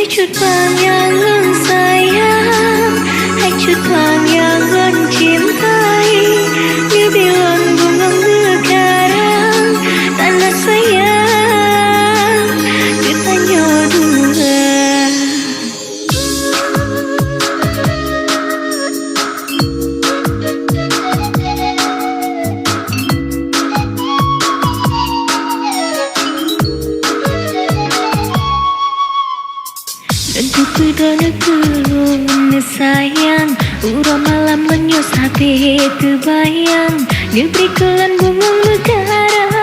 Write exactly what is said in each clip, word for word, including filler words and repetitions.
Cut bang nyang lôn sayang, hai cut bang nyang lôn cintai, neubri lôn bungong meukarang, tanda sayang keu tanyoe dua. Lôn teupeue droeneuh keu lôn neusayang, uroe malam meunyoe sabe teubayang, neubri keu lôn bungong meukarang,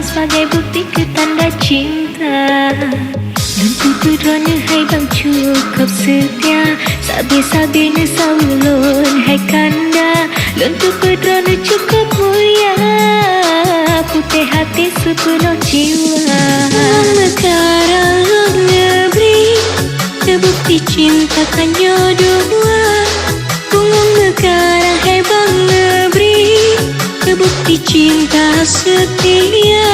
sebagai bukti keu tanda cinta. Lôn teupeue droeneuh hai bang cukôp seutia, sabe-sabe neusaweue lôn hai kanda. Lôn teupeue droeneuh cukôp mulia, putéh até seupeunoh jiwa. Bungong meukarang lôn neubri, keu bukti cinta tanyoe dua. Bungong meukarang hai bang neubri, keu bukti cinta seutia.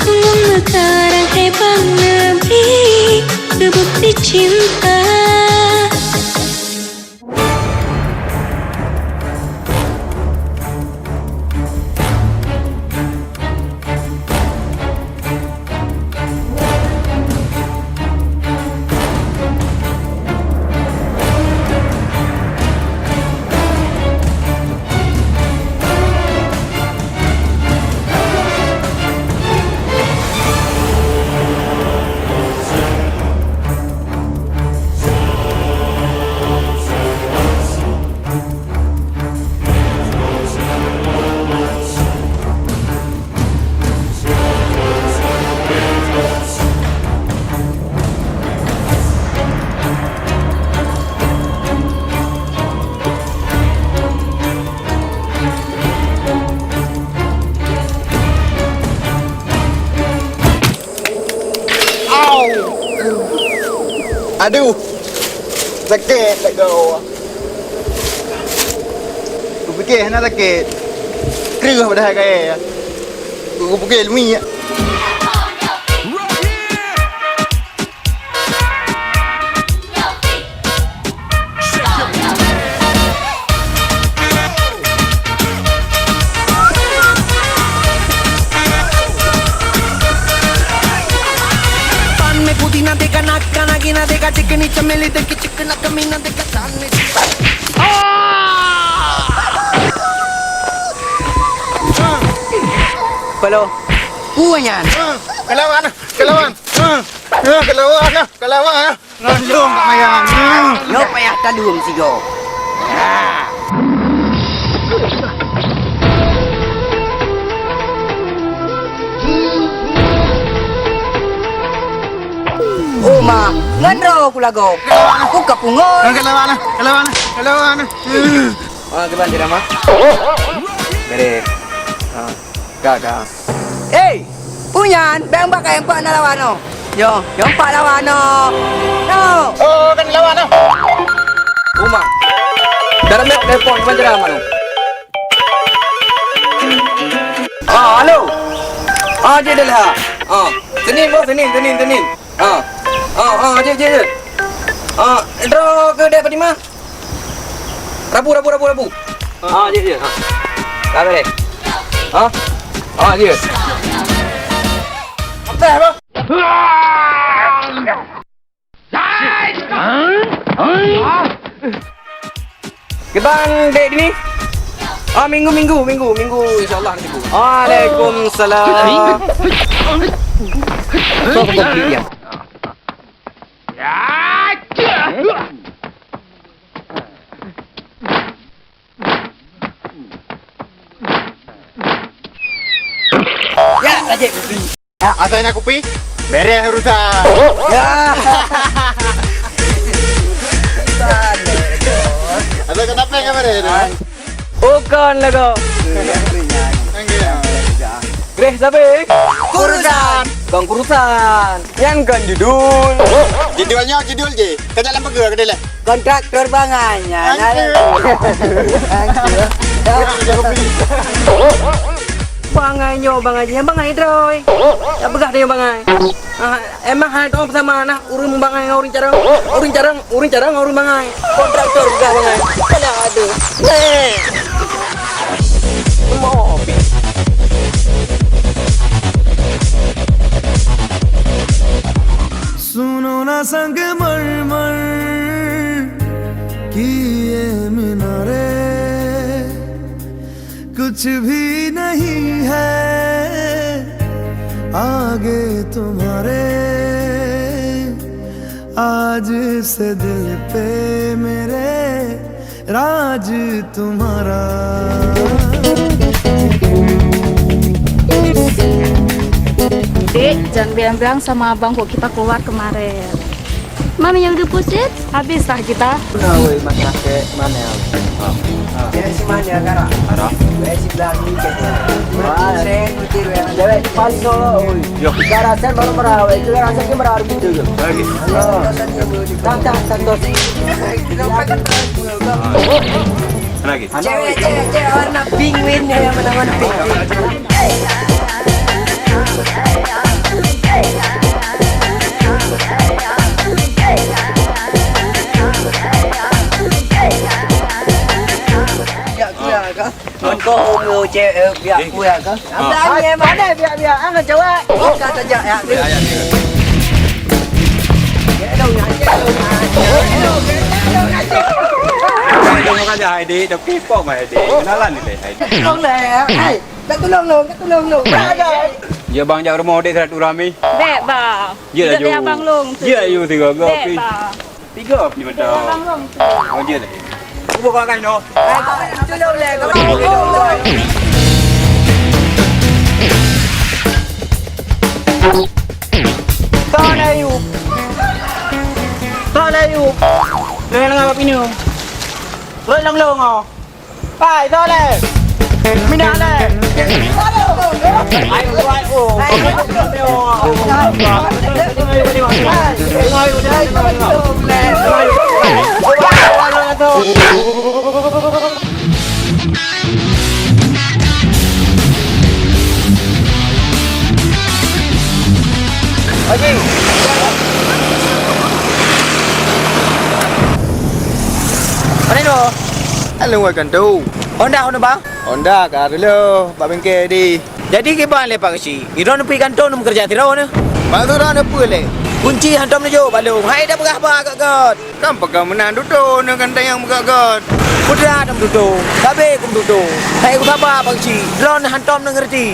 Bungong meukarang hai bang neubri, keu bukti cinta. Au! Aduh! Sakét lagoe. Kupike hana sakét. Kreueh padahai kayèe. Kupike lumi. Pan me pudina deka nak kana gina deka cikini cemili deki cikena kemina deka tani. Palo. Uwa nyan. Kalawan, kalawan. Kalawan, kalawan. Ngon lôn Kak Mayang. Nyoe payah taleueng sigoe. Oma, ngon droe kulagoe. Aku ka pungo. Kalawan, kalawan, kalawan. Ah, kiban ceramah? Beres. Ah. Ka, ka. Hei! Peue nyan, bèk umbak kayèe empat na lawan nyoe. Nyoe, nyoe empat lawan nyoe. Nyoe. Oh, kan lawan nyoe. Uma. Dalam map telepon, cuman jeram anu. Ah, halo. Ah, jeuet dah lah. Ah, Senin, bos, Senin, Senin, Senin. Ah. Ah, ah, jeuet, jeuet, jeuet. Ah, droe keu Dek Fatimah. Rabu, Rabu, Rabu, Rabu. Ha, jeuet, jeuet. Ha. Ka beres. Ha? Ha, jeuet. Abéh, bah. Kiban dek ni? Ah, minggu, minggu, minggu, minggu, insya Allah nanti. Waalaikumsalam. Sok kopi dia. Ya, Raja Kupi. Ya, asai na kupi, beres urusan. Ya. Asai kenapa yang beres? Bukan lah kau. Greh sabe? Kurusan. Bukan kurusan. Nyan kan judul. Judulnya judul je. Kerja dalam pegur ke dia? Kontrak terbangan. Nyan. Angke. Angke. Bangai nyoe bangai jih, bangai droe. Ya peugah dia bangai. Ah, emang hai tong sama nah ureueng bangai ngon ureueng carong. Ureueng carong, ureueng carong ngon ureueng bangai. Kontraktor peugah bangai. Alah aduh. Neh. Mopi. सुनो ना संगमरमर की ये मीनारे, कुछ भी नहीं है आगे तुम्हारे। आज से दिल पे मेरे राज तुम्हारा। Dek, jangan bilang-bilang sama abang kok kita keluar kemarin. Mami yang udah pusing? Habislah kita. Nah, weh, masak ke mana? Ah. Ah. Cewek si mana, Kara? Kara? Cewek si belah ni, cewek. Wah. Sen, putih, weh. Cewek si palsu, weh. Yo. Kara sen baru merah, weh. Kara sen ke merah gitu, yo. Lagi. Yo. Tang, tang, satu. Ah. Lagi. Cewek, cewek, cewek warna pink, weh, yang mana-mana pink. Biak kuya ka? Ngon ko umu cewek, eh, biak kuya ka? Ah. Abang ye mana biak-biak, ah, cewek. Oh, ka saja ya. Ya, ya, ya. Hai, dek, tapi pok mai, dek. Kenalan ni, dek. Hai. Tolong deh, hai. Minta tolong dong, minta tolong dong. Ya, bang, jak rumoh dek, satu rami. Bek, bang. Ya, laju. Abang long tu. Ya, you tiga go. Bek, bang. Tiga ni betul. Abang long tu. Oh, ya. Cuba kau kan, no. Tolong deh, tolong deh. Tolong, you. Tolong, you. Lengah-lengah bak pinu. Rot long-long, oh. Hai, Saleh! Minah leh! Hai, hai, oh. Haji! Mana tu? Lalu buat kantor. Honda, Honda, bang? Honda ka reuloh bak bengke di. Jadi kiban lé Pak Keuchik, droeneuh pih kantô neumeukeureuja sidroe nyoe? Maksud droeneuh peue lé? Kunci hantom neujok bak lôn, hai tapeugah haba göt-göt. Kan peugah meunan tutoe nyoe ganteng nyang peugah göt. Peue teuma neumeututoe, sabe keu meututoe. Hai kusaba Pak Keuchik, droeneuh hantom neungeureuti.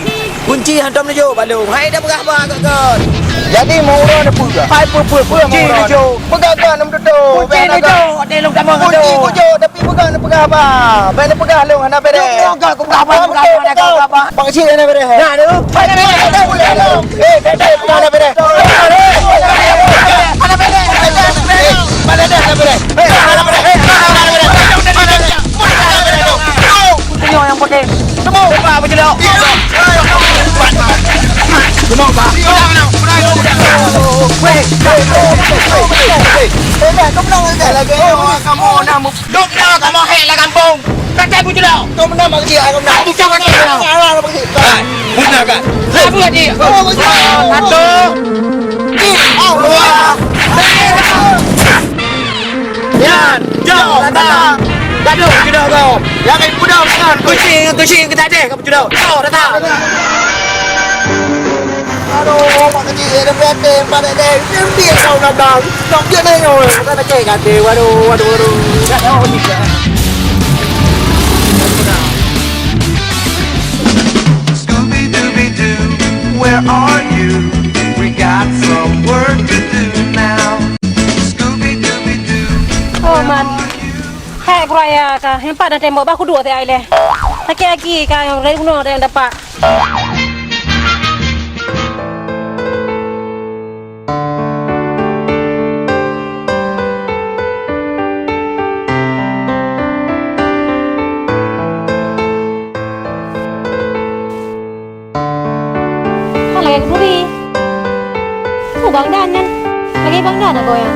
Kunci hantom neujok bak lôn, hai tapeugah haba göt-göt. Jadi meu uroe neupeugah, hai peue-peue-peue meu uroe neujok. Peugah göt neumeututoe. Kunci neujok, watèe lôn tamong. Kunci kujok, tapi peugah neupeugah haba. Bèk neupeugah lôn hana beureh. Lôn ka kupeugah haba, kupeugah haba, hana ka kupeugah haba. Bang Cik hana beureh. Nah, tu. Hana beureh. Eh, hana beureh. Hana beureh. Hana beureh. Hana beureh. Hana beureh. Hana beureh. Hana beureh. Hana beureh. Tengok yang pakai. Temu. Apa je dah? Tengok, Pak. Weh. Eh, dah, kau menang lagi. Kamu nak Dok na kamoe hék lam gampông. Katai bujulok. Kau menang bang cik, aku menang. Aku cakap kau menang. Salah bang cik. Hai, benar kan? Apa lagi? Satu. Dua. Tiga. Yan, jauh, datang. Gaduh, gaduh kau. Yang main muda kan. Kucing, kucing kita deh, kau bujulok. Jauh, datang. Aduh, Pak Keuchik, eh, tapi até, empat até, dia ambil kau datang. Nak dia naik kau, eh. Bukan nak cek kata, waduh, waduh, waduh. Tak tahu ni. Scooby-Dooby-Doo, where are you? We got some work to do now. Scooby-Dooby-Doo, Oh, man. Hai, kuraya ka. Yang pat dah tembok, bah kuduek si ai leh. Aki-aki ka yang dari gunung ada yang dapat. Kan lagèe keutubi. Peue bang dan nyan? Lagèe bang dan agoe nyan.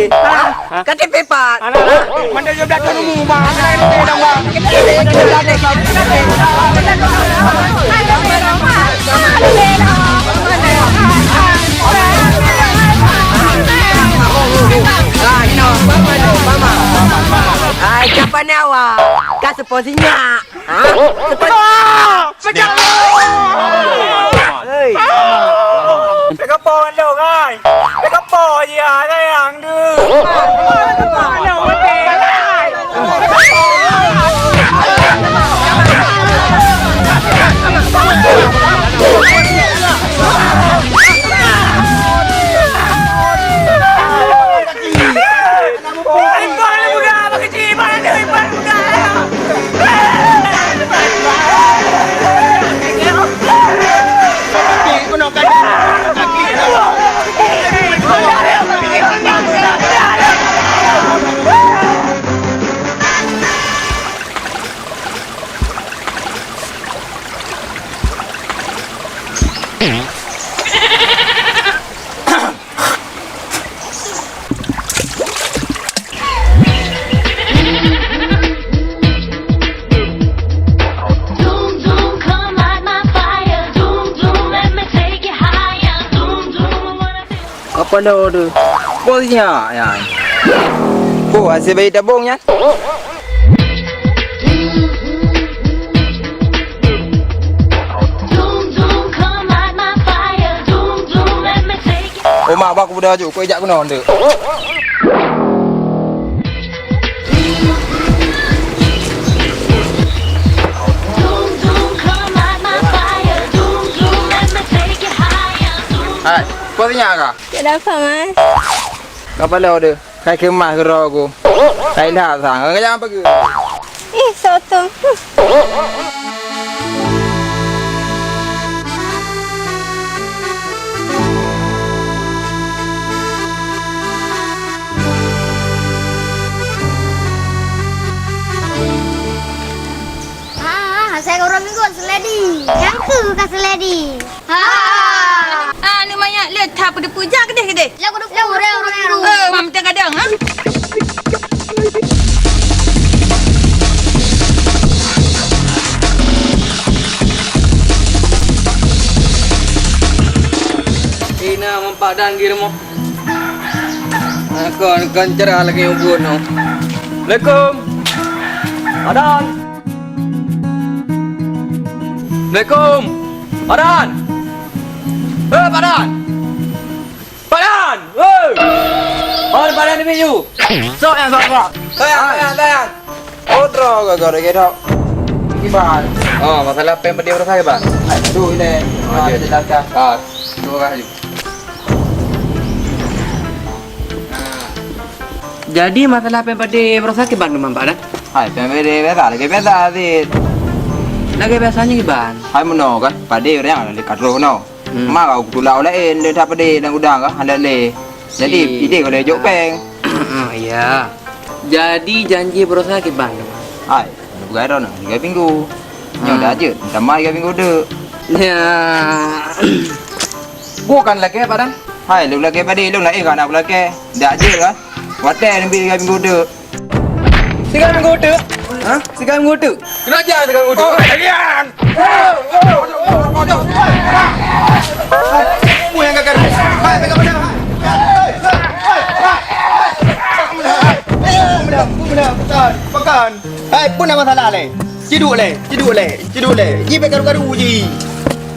Hah? K T P pat. Anak, anak. Mandai jawab dah tahu nemu, bang. Anak ini dah, bang. Hai, siapa ni awak? Ka seupôt sinyak. Hah? Seupôt. Hei. Peue keupeue mandum, hai? Peue keupeue jih, hai, sayang, deuh. Apa lo tu? Bos nyak nyan. Oh, asyik bayi tabong nyan. Oh, mak, bah aku budak aju. Kau ijak keunoe, ndek. Hai, kau tanya kah? Kenapa, Mas? Kapala deh. Kai keumah keudroe ku. Kai that sang. Kau jangan pergi. Ih, soto. Ah, saya orang minggu seledi. Yang tu bukan seledi. Ha. Ah, ni manyak le that peudeue-peudeue jak keudeh-keudeh. Lagu duku, lagu duku. Eh, mam teuh gadang, ha? Ina mampak dan girmo. Kon, kon cerah lagi ubun no. Assalamualaikum. Adan. Assalamualaikum. Pak Dan. Eh, Pak Dan. Pak Dan. Hei. Hei, Pak Dan, ni you. Sok yang sok, sok. Sayang, sayang, sayang. Oh, terus gagal lagi dah. Kiban. Oh, masalah pem pedih urus saya, Bang. Aduh, ini. Oh, ada jelaskan. Ah, terima kasih. Jadi masalah pem padé baroesa kiban teuma, Pak, dah? Hai, pem padé biasa, lagèe biasa, Zid. Lagèe biasa nyan kiban? Hai, meunoe kan, padé ureueng nyang ka troh meunoe. Hmm. Ma ka kutulak ureueng laén, le that padé lam gudang ka, hana lé. Jadi, idéh ka lé jok peng. Oh, iya. Jadi, janji baroesa kiban teuma? Hai, hana peugah droeneuh, tiga minggu. Nyoe dah jeuet, tamah tiga minggu deuk. Ya. Bukan lagèe, Pak, dah? Hai, lôn lagèe padé, lôn laén ka na lagèe. Dak jeuet kan? Watèe neubi tiga minggu teuk. Tiga minggu teuk? Ha? Tiga minggu teuk? Kena ajar tiga minggu teuk. Oh, kalian! Mu yang gagal. Hai, pegang pedang. Hai, pegang pedang. Hai, pegang pedang. Bukan, bukan. Hai, peue na masalah lé? Ci duek lé, ci duek lé, ci duek lé. Ji bèk karu-karu ji.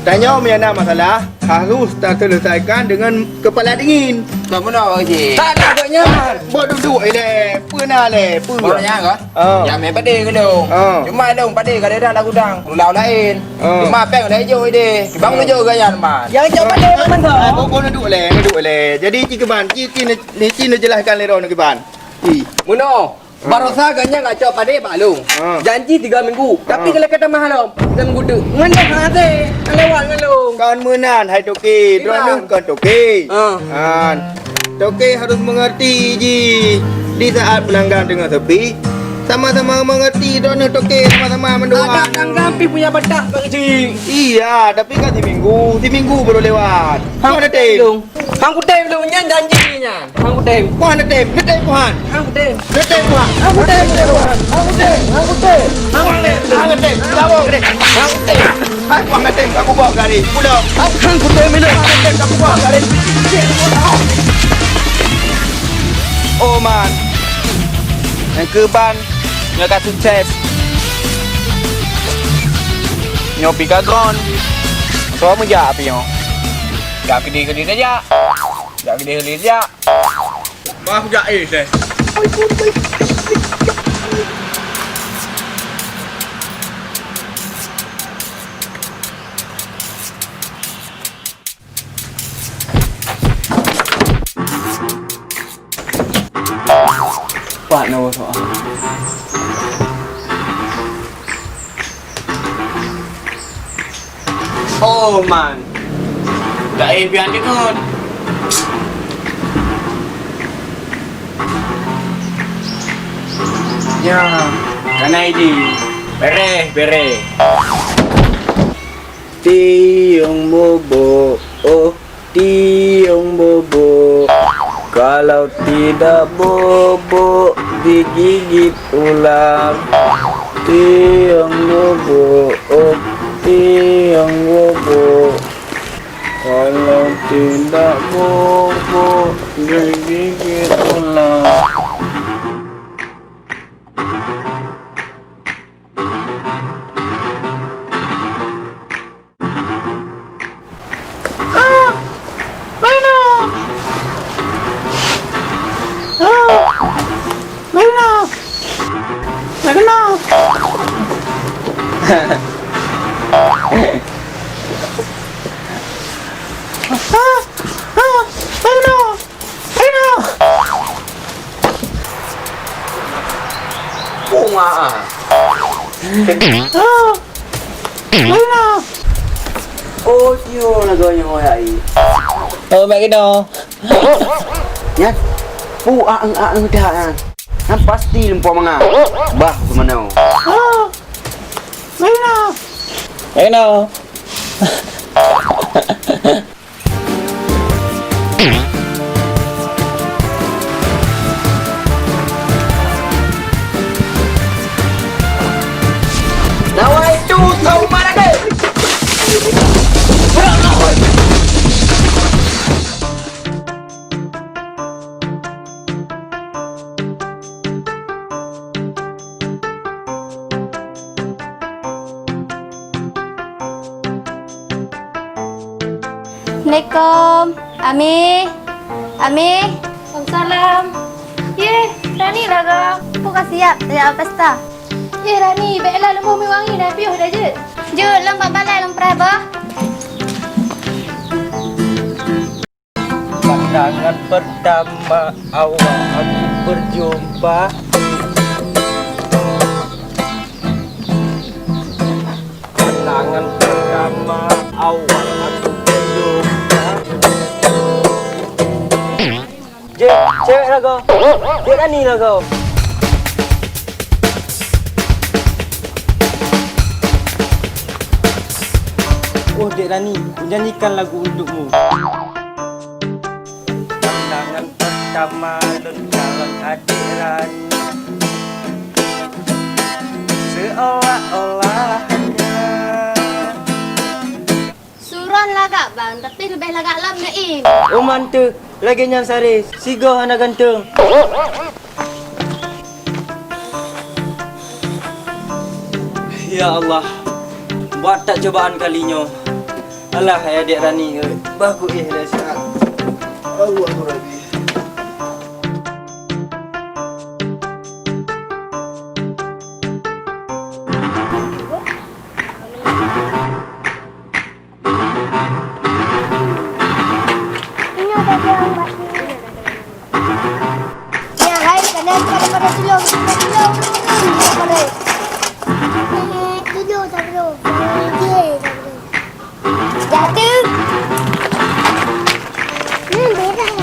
Tanyoe meunyo na masalah, harus taseuleusaikan deungon keupala dingin. Ka meunoe ji. Tak ada agaknya. Bok duduek ilèe, peue na lé, peue? Bok nyan kah? Oh. Ya, mé padé keu lôn. Oh. Cuma lôn padé ka lé dah lam gudang. Ulau laén. Oh. Cuma pèng lé jok idéh. Bang nunjuk gaya man. Yang cok padé man. Ah, bok, bok duduek lé, duduek lé. Jadi ci kiban, ci, ci, ci neujelaskan lé droeneuh kiban. Ci. Meunoe. Baroesa gobnyan ka cok padé bak lôn. Ha. Janji tiga minggu. Tapi ka lheueh ka tamah lom. Tiga minggu teuk. Ngon dah hase. Ka lewat ngon lôn. Kon meunan, hai toke. Droeneuh kon toke. Ha. Kan. Toke harus mengerti ji. Di saat pelanggan teungoh sepi, sama-sama mengerti droeneuh toke sama-sama meudoa. Ada pelanggan pih punya batas, Bang Ji. Iya, tapi kan siminggu. Siminggu baru lewat. Hang kutem. Hang kutem lôn nyan janji nyan. Hang kutem. Wah, neutem, neutem Tuhan. Hang kutem. Neutem Tuhan. Hang kutem. Hang kutem. Hang kutem. Hang kutem. Hang kutem. Hang kutem. Hai, wah, neutem, aku bawa gari. Pulang. Hang kutem ini. Hang kutem, aku bawa gari. Oh, man. Nyang keuban, nyoe ka sukses. Nyoe pih ka gron. Soe meujak pih nyoe? Jak keudeh-keudeh saja. Jak keudeh-keudeh saja. Bah, jak éh deh. Pat na bosok ah. Oh man. Dak éh pian dikon. Ya, kana idi. Bereh, bereh. Tiong bobo, oh, tiong bobo. Kalau tidak bobo digigit ular. Tiong bobo, oh, tiong bobo. Kalau tidak bobo digigit ular. Ah! Lena! Ah! Lena! Lena! Ah! Ah! Lena! Ayo! Bunga. Ah. Ayo! Oh, tio lagoe nyoe hai. Oh, mak kena. Nyan. Pu aeng-aeng dah nyan. Nyan pasti lumpoe mangat. Bah, kemana? Ah. Ayo! Ayo! Nawaitu sauma lagée. Assalamualaikum. Ami. Ami. Waalaikumsalam. Yeh, Rani lagoe. Peue ka siap, tajak pesta. Yeh, Rani, bék la leumoh miwangi na piôh dah jeuet. Jeuet, lôn bak balai lôn preh boh. Pandangan pertama awal aku berjumpa. Pandangan pertama awal aku berjumpa. Jeuet, cewek lagoe. Jeuet Rani lagoe. Oh, Dek Rani, kunyanyikan lagu untukmu. Pandangan pertama lôn kalon Adek Rani, seolah-olahnya. Suron lagak bang, tapi leubeh lagak lom neuem. Oh manteuek, lagée nyan saré, sigoe hana ganteng. Ya Allah, buat that cobaan kali nyoe. Alah, hai Adek Rani, eh, bah ku éh lé siat. Allahu Rabbi. Ya, hai, kalian pada-pada dulu, pada dulu, pada dulu, pada dulu. Eh, dulu, tak dulu. Oke, tak dulu. Jatuh. Hmm, beda lah.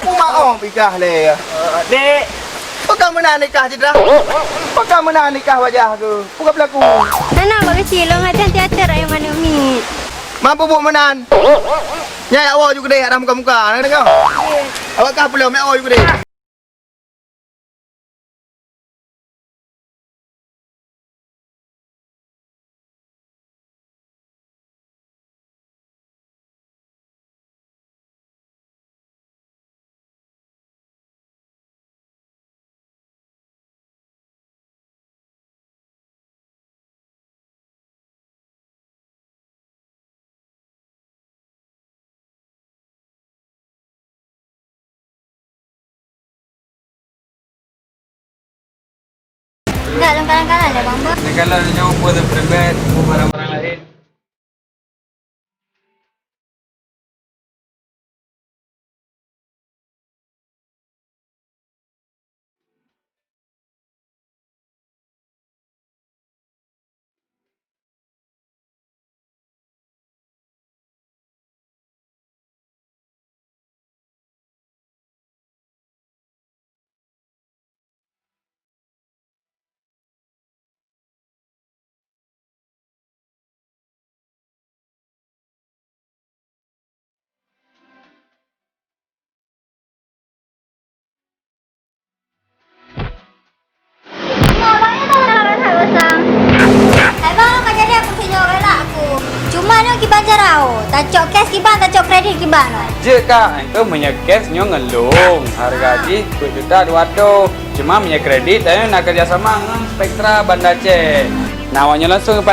Peue meu'oh pih kah lé? Dek. Peue ka meunan nikah cit dah? Peue ka meunan nikah wajah keuh? Peue ka peulaku? Hana, bak keuchik lôn, latihan teater ayah manok miet. Mampu buet meunan? Nyan jak woe ju keudeh, arah muka-muka. Na deungoe? Awak kah pulang, jak woe ju keudeh. Enggak, lôn kalon-kalon lé, Bang Bos. Lôn kalon nyoe, buat eksperimen, buat barang-barang lain. Abang, ka jadi aku sinyoe galak aku. Cuma nyoe kiban cara, oh. Tacok cash kiban, tacok kredit kiban, oh. Jeuet ka, engkau meunyoe cash nyoe ngon lôn. Harga jih peuet juta dua ratus. Cuma meunyoe kredit, eh, na kerjasama ngon Spectra Banda Aceh. Nah, awak nyoe langsung Bu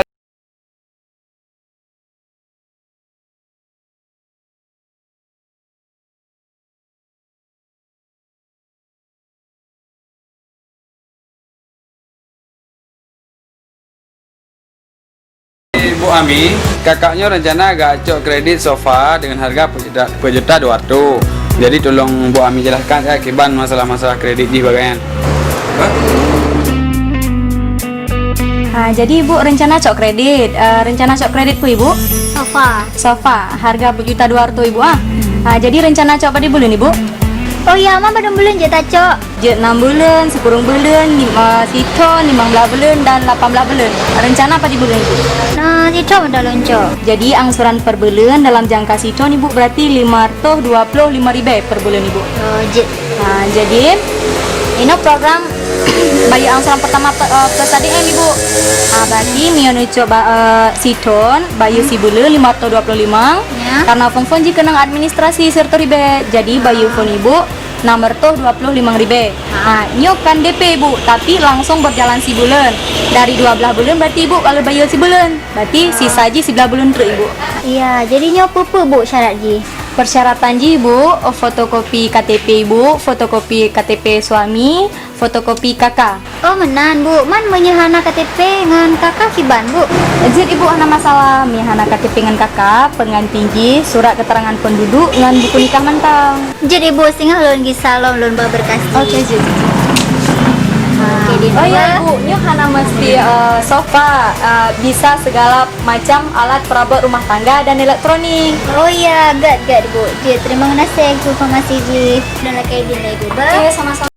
Ami, kakak nyoe rencana gak cok kredit sofa dengan harga peujuta, peujuta dua ratus. Jadi tolong Bu Ami jelaskan ya kiban masalah-masalah kredit jih bagai nyan. Ha, jadi ibu rencana cok kredit. Eh, rencana cok kredit peue ibu? Sofa. Sofa, harga peujuta dua ratus ibu ah. Ha, jadi rencana cok padum buleuen ibu? Oh ya, ma padum buleuen jeuet tacok? Jeuet nam buleuen, sikureueng buleuen, lima, sithon, limong blaih buleuen dan lapan blaih buleuen. Rencana padum buleuen ibu? Nah, sithon udah lôn cok. Jadi angsuran per buleuen dalam jangka sithon ibu berarti lima ratus dua puluh lima ribèe per buleuen ibu. Oh, jeuet. Ha, jadi, inoe program bayeue angsuran pertama pe-, eh, plus A D M ibu. Ha, berarti meunyoe neucok ba-, eh, sithon, bayeue sibuleuen lima ratus dua puluh lima. Ya. Karena phon-phon jih keunong administrasi sireutoh ribèe. Jadi bayeue phon ibu enam ratus dua puluh lima ribèe. Ha, nyoe kan D P ibu, tapi langsung berjalan sibuleuen. Dari dua blaih buleuen berarti ibu ka lheueh bayeue sibuleuen. Berarti sisa jih siblaih buleuen treuk ibu. Iya, jadi nyoe peue-peue bu syarat jih? Persyaratan jih, Bu, fotokopi K T P Ibu, fotokopi K T P suami, fotokopi K K. Oh, meunan, Bu. Man meunyoe hana K T P ngon K K kiban, Bu? Jeuet, Ibu, hana masalah. Meunyoe hana K T P ngon K K, peunganti jih surat keterangan penduduk ngon buku nikah mantong. Jeuet, Ibu, singoh lôn gisa lom lôn ba berkas jih. Oke, jeuet, jeuet, jeuet. Oke, di Oh ya, nomor. Ibu, nyoe hana mesti, eh, sofa, eh, bisa segala macam alat perabot rumah tangga dan elektronik. Oh ya, gèt, gèt, Bu. Jeuet, terima kasih informasi jih. Dan lakèe idin lé, Bu, ba. Iya, sama-sama.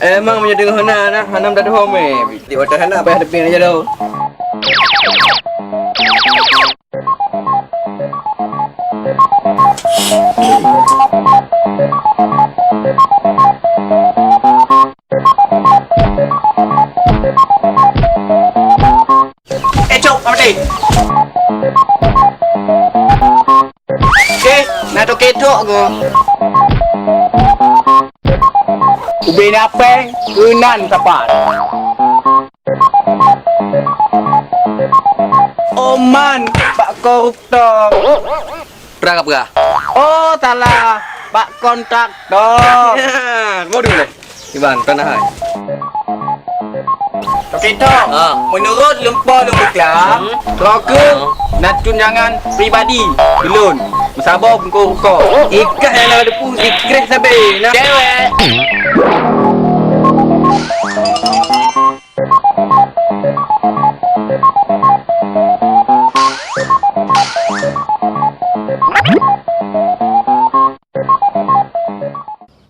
Emang meunyoe deungoe hana, nah, hana meudadoe hom, eh. Di watèe hana payah teupeng aja dah. Eh, cok, apa tadi? Okey, nak toke tok ke? Ubé ni apa? Keunan sapat. Oman, bak koruptor. Peurah ka peurah? Oh, salah. Bak kontraktor. Ya, mau dulu. Iban, tanah hai. Okey, Tok. Ha. Menurut leumpah lôn buklam, hmm, droe keuh, ha, na tunjangan pribadi ulôn. Meusaboh bungkôh rukok. Ikah nyang na depu sikreh sabe. Nah, cewek.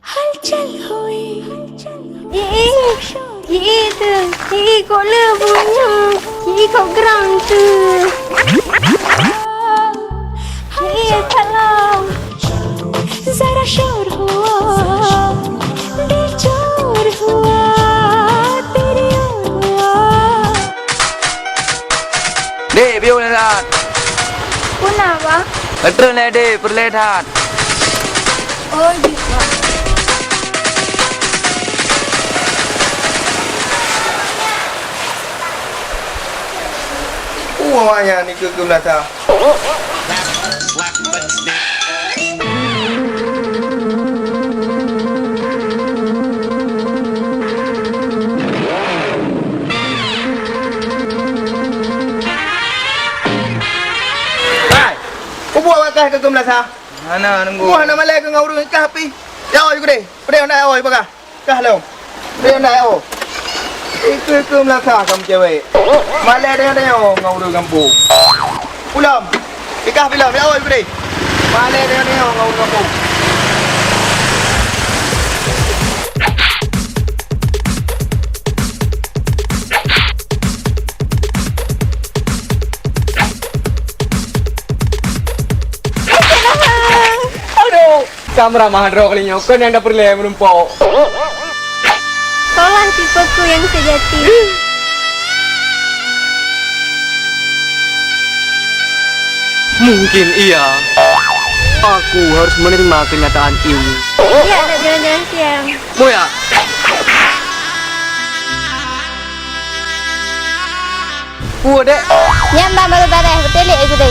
Hal chal hui. Ih, ih, ih, tu. Ih, ih, kok le bunyi. Ih, ih, kok gerang tu. Ih, ih, salah. Zara shor hua, dil chor hua, teri aur hua. Dek, piôh na that. Peue na, Bang? Ka treun lé, Dek, peureulèe that. Oh, jeuet, Bang. Uh, awaknyan ikeu-ikeu meulasa. Hai, peue buet awak kah keu meulasa? Hana, nunggu. Wah, hana malèe keu ngon ureueng kah pih. Ya, oi, gudeh. Gudeh, hana, oi, bagah. Kah lom. Dia nak, oh. Ikeu-ikeu meulasa kamoe cewek. Malèe deungoe-deungoe ngon ureueng gampông. Ulôn. Ikah bilom, ya, oi, bri. Malèe deungoe-deungoe ngon ureueng gampông. Aduh. Kamu ramah droe kali nyoe, kon nyang dapeureulée meurumpok. Kaulah tipeku yang sejati. Mungkin iya. Aku harus menerima kenyataan ini. Iya, tak jalan-jalan siang. Moya. Peue, Dek? Nyan bang baru bareh, beuteulik laju deh.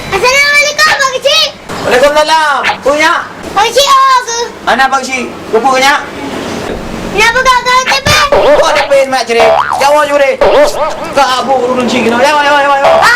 Assalamualaikum, Pak Keuchik. Waalaikumsalam. Peue nyak? Pak Keuchik, oh, ke? Hana, Pak Keuchik. Peue nyak? Nak peugah keu T P. Oh, T P mak cre. Jawa jure. Ka abu urun cik kena. Jawa, jawa, jawa, jawa. Ah!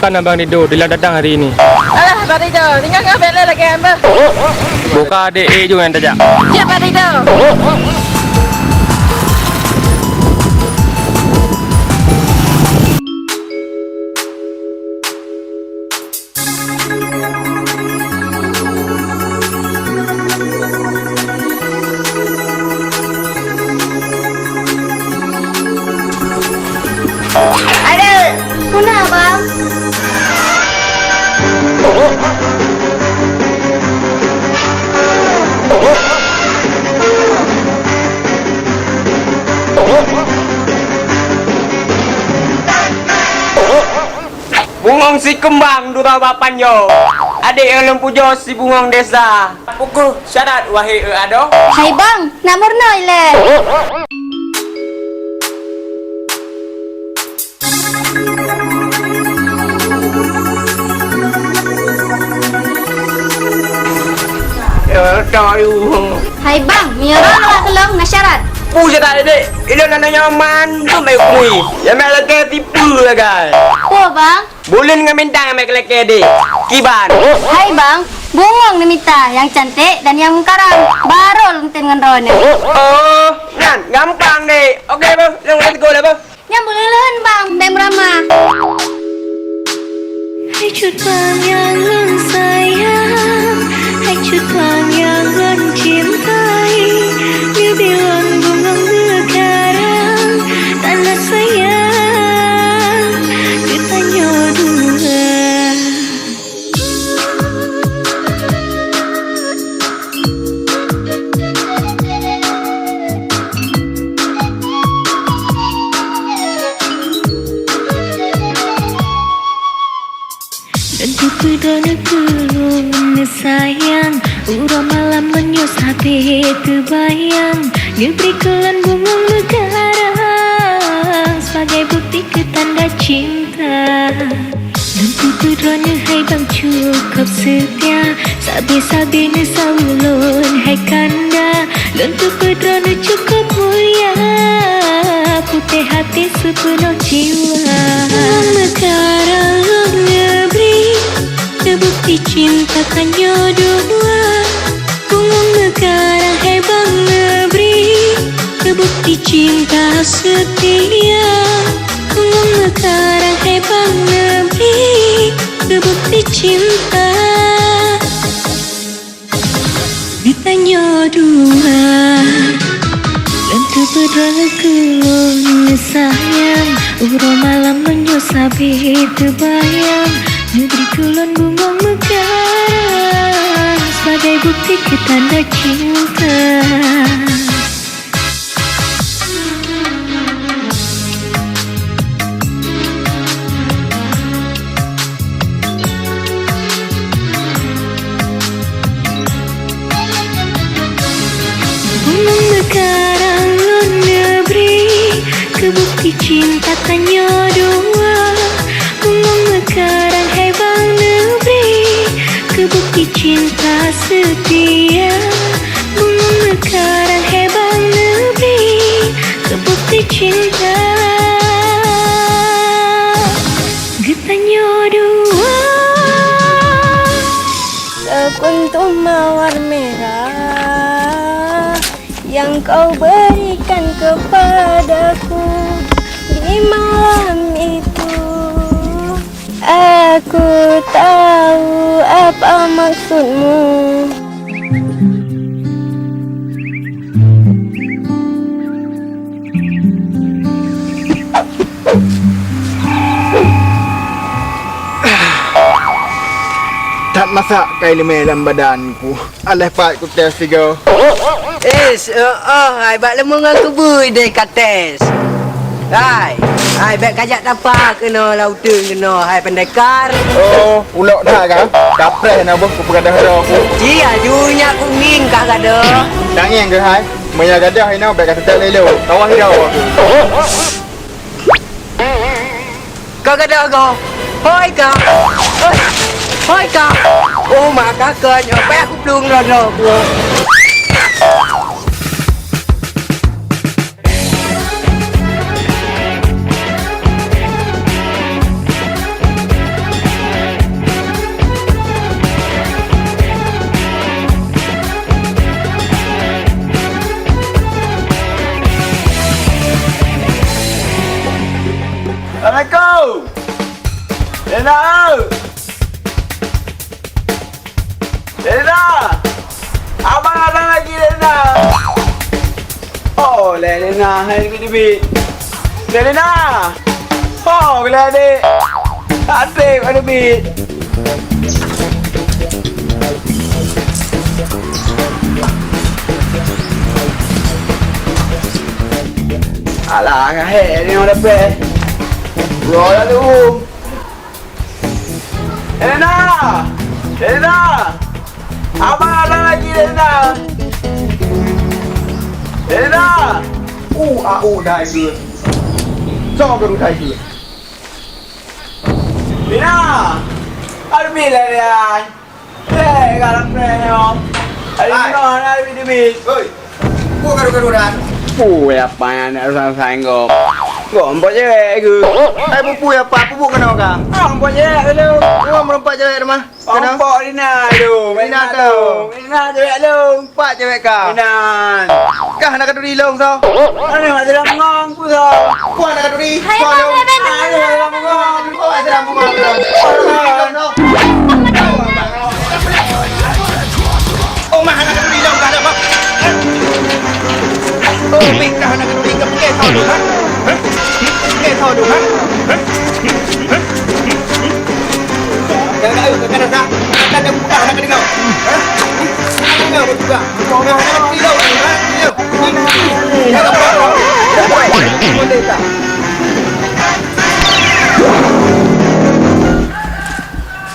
Kan Abang Ridho, dilang datang hari ini. Alah, Abang Ridho, tinggal ngon bela lagi hamba. Buka adek e juga yang tajak. Ya, Abang Ridho. Aduh, kenapa? Bungong si keumbang dua bapan yo. Adek nyang lôn pujoe si bungong desa. Pukul syarat wahé e adoe. Hai bang, nak meurunoe ilée. Hai bang, meunyoe lôn lak keulong na syarat. Peue syarat dek? Ilôn na nyoe mandum ai kui. Ya mek lagée tipu lagai. Peue bang? Buleuen ngon bintang mek lagée dek. Kiban. Hai bang, bungong neumita nyang cantik dan nyang meukarang. Baru lôn tem ngon droeneuh. Oh, nyan gampang dek. Oke bang, lôn let's go lah bang. Nyang buleuen lôn bang, tem ramah. Hai cut bang nyang lôn sayang, hai cut bang nyang lôn cintai, leubeh lôn bungong meukarang, tanda sayang geutanyoe dua. Dan kupeudong keu lôn sayang, uroe malam meunyoe sabe teubayang, neubri keu lôn bungong meukarang, sebagai bukti keu tanda cinta. Lôn kupeudroe neuh hai bang cukôp seutia, sabe-sabe neusaweue lôn hai kanda. Lôn kupeudroe neuh cukôp mulia, putéh até seupeunoh jiwa. Meukarang lôn neubri, keu bukti cinta tanyoe dua. Bungong meukarang hai bang neubri, keu bukti cinta seutia. Bungong meukarang hai bang neubri, keu bukti cinta geutanyoe dua. Lôn Teupeudong keu lôn sayang, uroe malam meunyoe sabe teubayang, neubri keu lôn bungong meukarang, sebagai bukti keu tanda cinta. Bungong meukarang lôn neubri, keu bukti cinta tanyoe dua. Bungong meukarang hai bang neubri, keu bukti cinta seutia. Bungong meukarang hai bang neubri, keu bukti cinta geutanyoe dua. Sekuntum mawar merah yang kau berikan kepadaku di malam itu. Aku tahu apa maksudmu. That masak kai leumé lam badanku. Alah pat kutem sigoe. Ish, oh, oh, hai bak leumé ngon keubui deh kates. Hai, hai bèk kajak tapa keunoe lam uteuen keunoe, hai pendekar. Oh, ulok that ka? Kapreh na boh kupeugadôh droe ku. Ci aju nyak kungieng ka gadôh. Tangieng keuh hai. Meunyoe gadôh inoe bèk ka teutek lé lôn. Kawah droe ku. Ka gadôh goe. Hôi ka. Hôi. Hôi ka. Oh, mak ka kön. Payah kuplueng droe-droe ku. Assalamualaikum. Lena! Lena! Abang datang lagi, Lena! Oh, lé Lena, hai debit-debit. Lé Lena! Oh, lé adik. Adik, hai debit. Alah, kahé ni orang dapet. Bro, lalu. Elena! Elena! Abang datang lagi, Elena! Elena! Uh, ah, uh, dah ikut. Cok ke dah ikut. Lena! Aduh, bila dia? Eh, galak prank nyoe. Hai. Aduh, aduh, aduh. Oi. Peue karu-karu dan? Peue apa nyang nak sang-sang gob? Gob, nampak cewek ke? Hai, peue, peue apa? Peue buet keunoe ka? Ah, nampak cewek dulu. Peue nampak cewek rumah? Nampak Rina dulu. Rina tu. Rina cewek dulu. Nampak cewek ka? Rina. Kah nak kanduri long so? Mana mak dalam ngong ku so? Peue nak kanduri? Hai, so, hai, long. Hai, hai, hai. Peue nak dalam ngong? Oh, mah hana keuduri lom ka dah, Bang. Oh, pih kah hana keuduri ke pike tho dong, ha? Ha? Pike tho dong, ha? Ha? Dah, dah, dah, dah, dah. Dah, dah, buka hana keuduri. Ha? Hana keuduri buka. Kau hana keuduri lom, ha?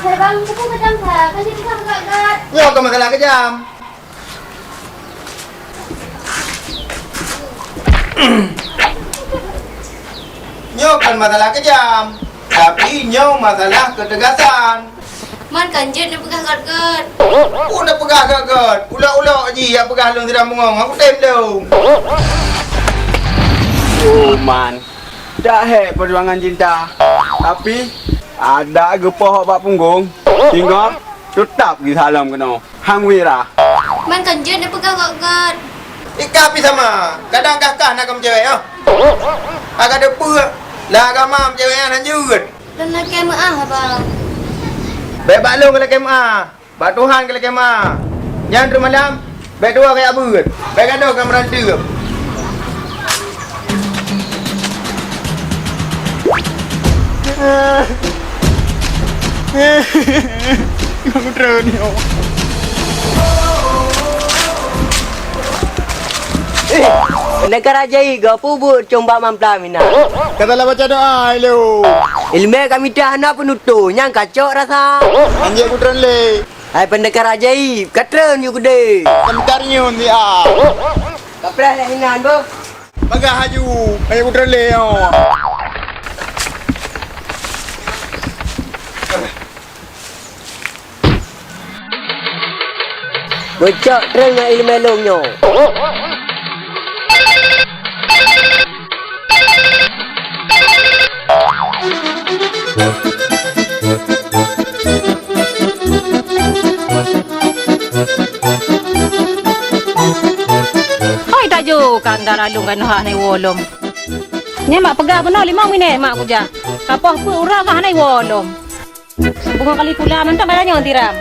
Hai bang, peue keuh kejam that? Kan jeuet peugah gat-gat. Nyoe kon masalah kejam. Nyoe kon masalah kejam, tapi nyoe masalah keutegasan. Man kan jeuet neupeugah gat-gat. Peue neupeugah gat-gat? Ulok-ulok jih jak peugah lôn sidang bungong, aku tem lôn. Oh, man. Dak hék peujuangan cinta, tapi adak geupoh bak punggong, singoh teutap geusalom keunoe. Han wira. Man kan jeuet neupeugah gat-gat. Ikah pih sama, kadang kah-kah na keu meucewek nyoe. Ka teupeue, lam agama meucewek nyan hanjeuet. Lôn lakée meuáh, Abang. Bék bak lôn lakée meuáh. Bak Tuhan ka lakée meuáh. Nyan teuk malam, bék tuwoe kajak beuet, bék gadôh ka meuranteueb. Nyang treun nyoe. Eh, pendekar ajaib, geupeue buet cong bak mamplam inan. Ka salah baca doa, ilèe. Ileumèe ka mita hana peunutoe, nyang ka cok rasa. Anjing kutreun lé. Hai pendekar ajaib, ka treun yue keudéh. Sebentar nyun, ya. Ka preh lé inan, beuh. Bagah aju, ayo kutreun lé, oh. Beucok treun ngon ileumèe lôn nyoe. Hoi, tajok kandara lôn keunoe hana iwoe lom. Nyan mak peugah bunoe limong minèt mak kujak. Ka poh peuet uroe ka hana iwoe lom. Bungoh kali pula mantong ka tanyoe tiram.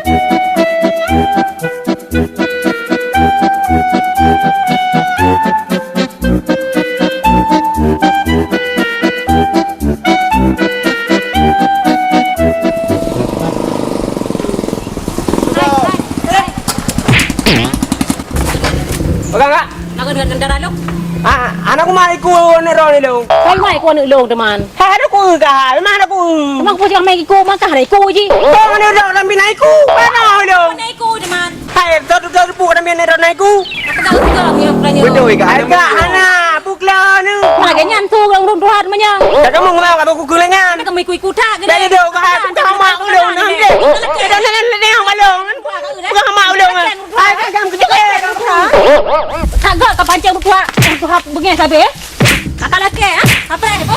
Pegang, Kak. Nak kena kena dalam. Ah, anak ku mai ku aneuk droe ni, Long. Kai mai ku aneuk lôn, teman. Hai, aneuk ku ka, memang aneuk ku. Memang ku jangan mai ku, maka ada ku ji. Kau aneuk droe dalam bina ku, mana, Long? Mana ku, teman? Hai, tu, tu, tu, bu, dalam bina droe ku. Aku tak tahu, aku tak tahu. Betul, Kak. Hai, Kak, anak, bu kelah ni. Lagi nyan tu, orang runtuhan manyang. Dah kamu ngomong, aku kukulengan. Kami ku ikut tak, kena. Dah, dah, dah, Kak, bukan mak ku, Long. Dah, dah, dah, dah, dah, Long. Bukan mak ku, Long. Hai, Kak, kamu kejut, eh, kamu. Kagak ka pancing meutuha, meutuha beungéh sabe. Ka lakée, ha? Apa, apa?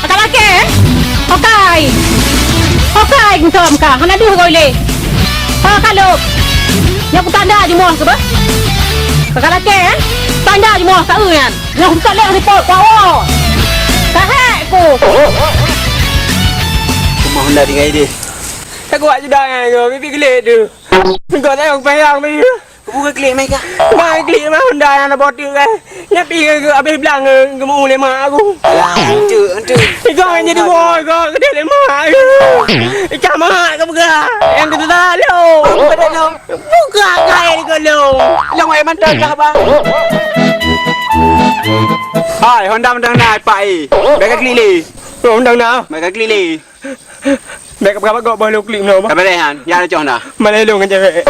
Ka lakée, eh? Hokai. Hokai, geutom ka. Hana deuh goi lé. Ho ka lôb. Nyoe kutanda jimoh keu beuh. Ka lakée, eh? Tanda jimoh ka eu nyan. Nyoe kutanda lé ripot ku awoe. Ka hék ku. Cuma honda tinggai deh. Ka kuat sudah nyan, bibi geulek tu. Kau tak payah, bibi. Kubu klik mai kah? Mai klik mai honda nyang na boh teuk kan. Nyan pi ke abéh blang ke geumu lé mak aku. Alah, enteuk, enteuk. Ikong nyang jadi woe, ikong keudeh lé mak aku. Icah mak ka peugah. Nyang keu teuta lôn. Buka kai di kolong. Long ai mantong kah, Bang? Hai, honda mantong na, Pak, eh. Bèk ka klik lé. Oh, mantong na. Bèk ka klik lé. Bèk ka peugah bagoe boh lôn klik meunoe, bah. Ka beureh nyan, ya, coh na. Malèe lôn ngon cewek.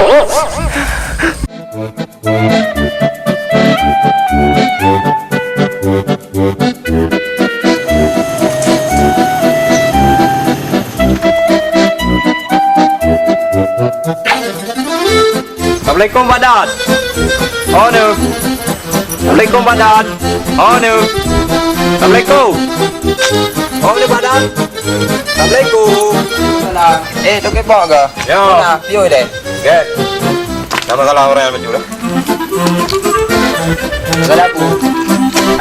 Assalamualaikum, Pak Dot. Oh, no. Assalamualaikum, Pak Dot. Oh, no. Assalamualaikum. Oh, no, Pak Dot. Assalamualaikum. Salam. Eh, Tok Kepok ke? Yo. Mana? Piôi deh. Gek. Nama salah orang yang macam tu? Salah aku.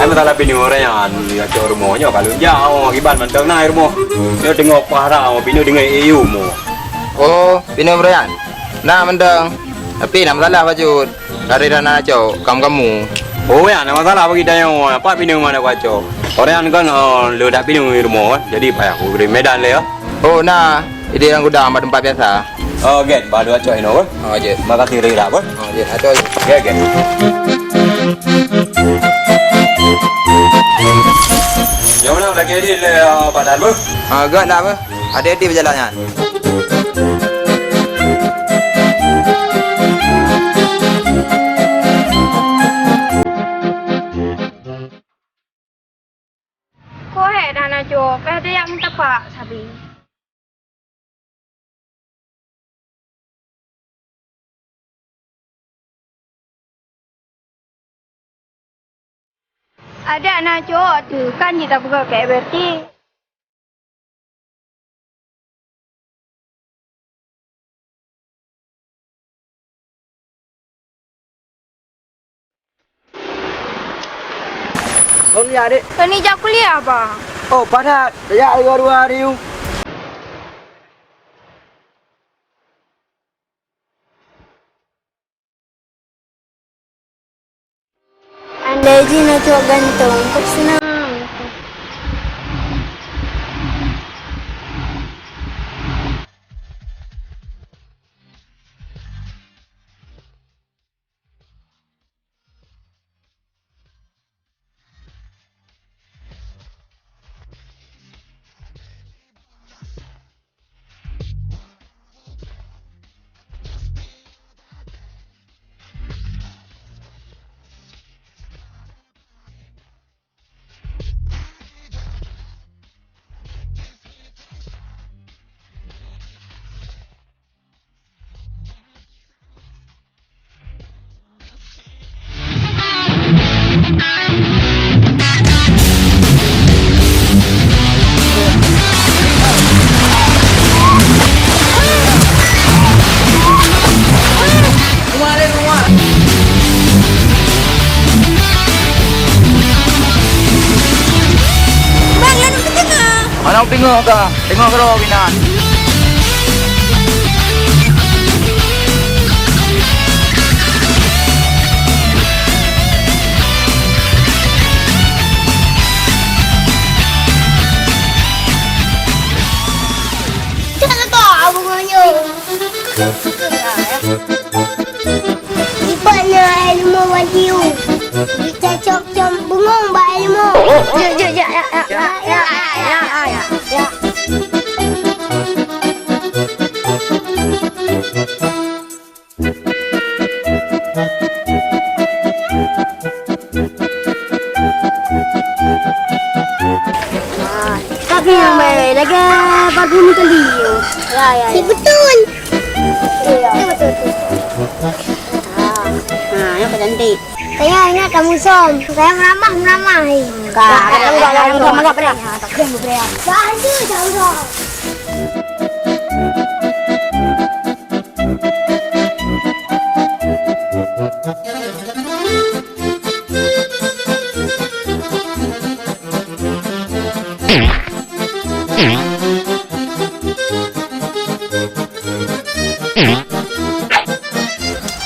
Ai masalah bini orang yang ya cok rumahnya kalau jauh akibat mantong na rumah. Dia tengok pahara bini dengan E U mo. Oh, bini orang. Na mantong. Tapi na masalah bacut. Dari dana cok kamu-kamu. Oh ya, na masalah bagi tanya apa bini mana kacau. Orang kan lo dak bini rumah kan. Jadi payah aku kirim Medan le ya. Oh, na. Jadi orang gudang tempat biasa. Oh, gen, baru acok ino, beuh. Oh, je. Makasih rira, beuh. Oh, je. Acok je. Gen, gen. Yang mana lagi ni le, uh, Pak Dan, beuh? Ah, gen dah, beuh. Hati-hati berjalan nyan. Kok hek dah na jok, payah dayang meuteupah sabe. Adak na cok teuh kan jitapeugot keu F R T. Kon ya, Dek. Tony jak kuliah, Bang. Oh, padat. Tajak dua-dua ribu. Andai jih na cok gantong, kok seunang. Bang, lalu ke tengah. Aneuk teungoh ka, teungoh keudroe binan. Cok leubah bungong nyoe. Ipat na ilmu wadiu. Dicocok com bungong bak ilmu. Ya, ya, ya, ya, ya, ya, ya, ya, ya, ya. Tapi yang baik lagi bagus kali. Ya, ya, ya. Si betul. Iya. Betul, betul, betul. Ah, nah, yang cantik. Kayaknya ingat kamu som. Kayak meramah, meramah. Enggak, ada enggak, ada enggak, enggak, enggak. Bantu jauh.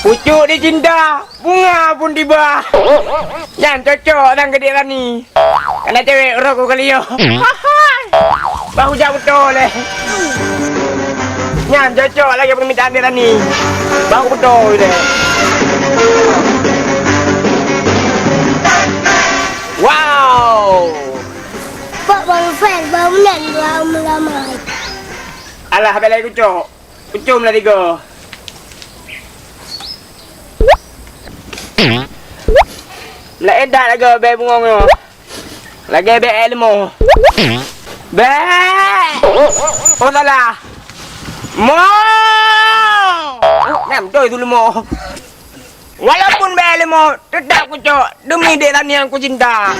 Pucuk dicinta, bunga pun tiba. Nyan cocok dan geudik rani. Kana cewek rok ku kali yo. Bah hujak beutôi leh. Nyan cocok lagèe peumitaan di rani. Bah beutôi leh. Wow. Pak Bang Fel, bangunan dua melamai. Alah, belai kucok. Ucom lah tiga. Meulah edak lagèe bèe bungong nyoe. Lagèe bèe leumo. Bèe. Oh, salah. Mo. Nyam doi tu leumo. Walaupun bèe leumo, teutap kucok demi dek Rani nyang kucinta.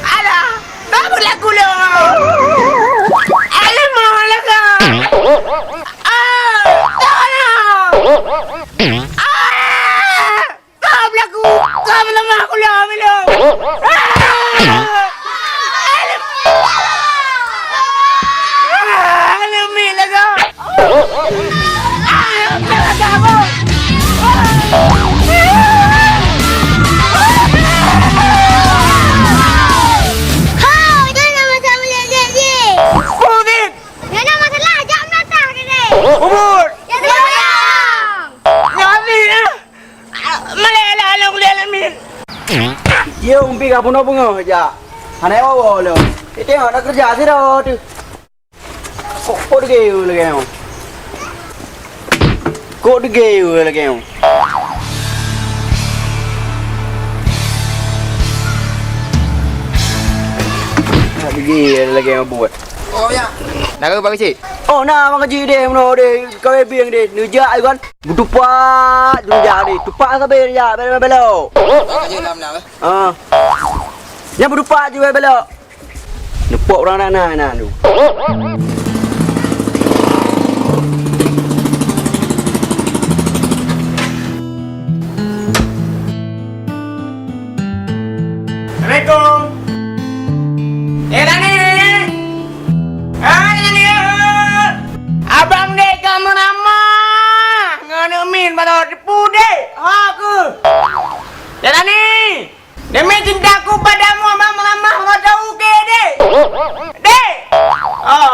Alah, baru lagu lo. Alah, mau lagu. Ah, tolong. Ah. Kau belagu, kau melemah kula, Milo. Ah! Ah, aneuk miet lagak. Ah, lagak, Bang. Hai, jangan macam lelek je. Covid. Jangan masalah, jak meunatah ke deh. Ubur. Ya, sayang. Nyoe ni, ah. Malèe lah, alhamdulillah, alamin. Ye, umpi ka bunoe beungoh jak. Hana woe-woe lom. Tengok na keureuja sidroe teuh. Kok, kok degeu lagèe nyoe? Kok degeu lagèe nyoe? Kok degeu lagèe nyoe buet. Oh, ya. Nak ke Pak Kecil? Oh, na Mak Haji deh, meunoe deh, kawé bieng deh, neujak kan. Beutupat, neujak deh. Tupat sabe neujak, belok-belok. Pak Kecil lam na, eh? Ah. Nyan beutupat je belok. Neupok urang na, na, na tu.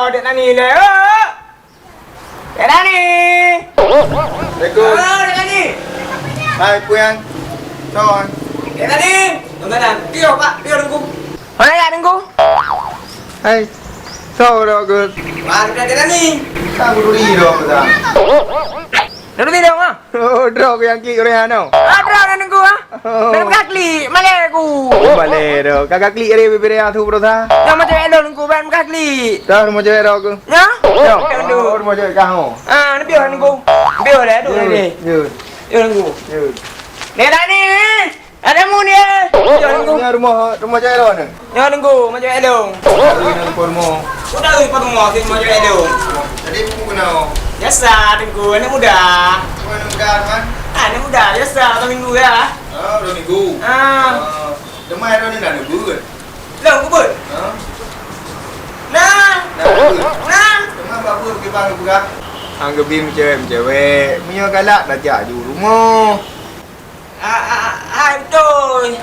Dek Nani lé, oh! Dek Nani! Assalamualaikum. Oh, Dek Nani! Hai, peue nyan? Soe nyan? Dek Nani! Tunggu, Nan. Piôh, Pak. Piôh, Teungku. Mana ya, Teungku? Hai, soe droe keuh? Wah, Dek Nani. Ka gurui droe keuh, Nan. Gurui droe, ah? Oh, droe keuh nyang klik ureueng nyan, oh. Ah, droe nyan Teungku, ah. Oh. Ban meuka klik, malèe ku. Oh, malèe droe. Ka, ka klik aré bibiré nyan su baroesa. Nyang macam elok Teungku, ban meuka klik. Dah, rumoh cewek droe keuh. Nyo? Nyo. Nyo, Teungku. Oh, rumoh cewek kah, oh. Ah, neupiôh Teungku. Neupiôh lé, duek lé. Yud, yud. Yud Teungku. Yud. Dek Nani. Ada mu ni, eh? Yud Teungku. Nyo rumoh, rumoh cewek droe nyoe. Nyo Teungku, macam elok. Ini rumoh. Udah, rumoh, rumoh cewek elok. Jadi, buku kena. Biasa, Teungku, anak muda. Anak muda, kan? Ah, anak muda, biasa, dua minggu ya. Ah, dua minggu. Ah. Ah, teuma droe nyoe dah neubeuet. Lom, kubeuet. Ha? Nah. Nah, neubeuet. Nah. Teuma bak peue pakriban geupeugah? Hana geubi meucewek-meucewek. Meunyoe galak, tajak ju rumoh. Ah, ah, ah, hai, beutôi.